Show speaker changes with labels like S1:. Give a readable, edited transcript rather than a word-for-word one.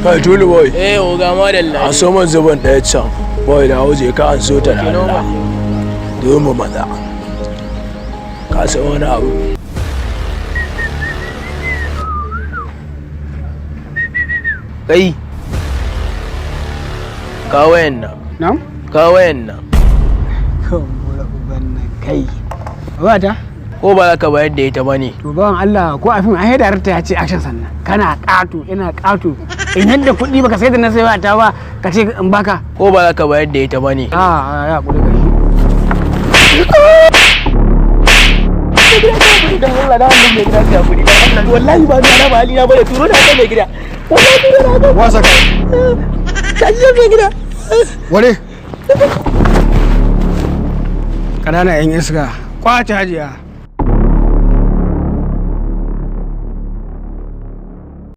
S1: Kai Tulu boy.
S2: Eh, oga, madalla.
S1: An so man zuban ɗaya can. Boy, da hauje ka an so ta da Allah. Zo mu maza. Ka san wani abu.
S2: Kai. Ka wayan nan.
S3: Na'am?
S2: Ka wayan nan.
S3: Kan bura uban nan kai. Ba ta?
S2: Ko ba za ka bayar da ita ba ne?
S3: To bawan Allah, ko a fim ai darakta ya ce action, sannan. Kana ƙato, ina ƙato. In yadda kuɗi baka sai da na sai ta ba, ka ce in baka.
S2: Ko ba za ka bayar da ita ba ne?
S3: A ya kuri gashi.
S2: Dan Allah, da hannun mai gida ka kuɗi, dan Allah. Wallahi ba ni ba hali na bane, turo da hannun mai gida. Wallahi turo da hannun.
S4: Wasa ka.
S2: Tashi mai gida.
S4: Wane?
S3: Ƙananan 'yan iska. Kwace hajiya.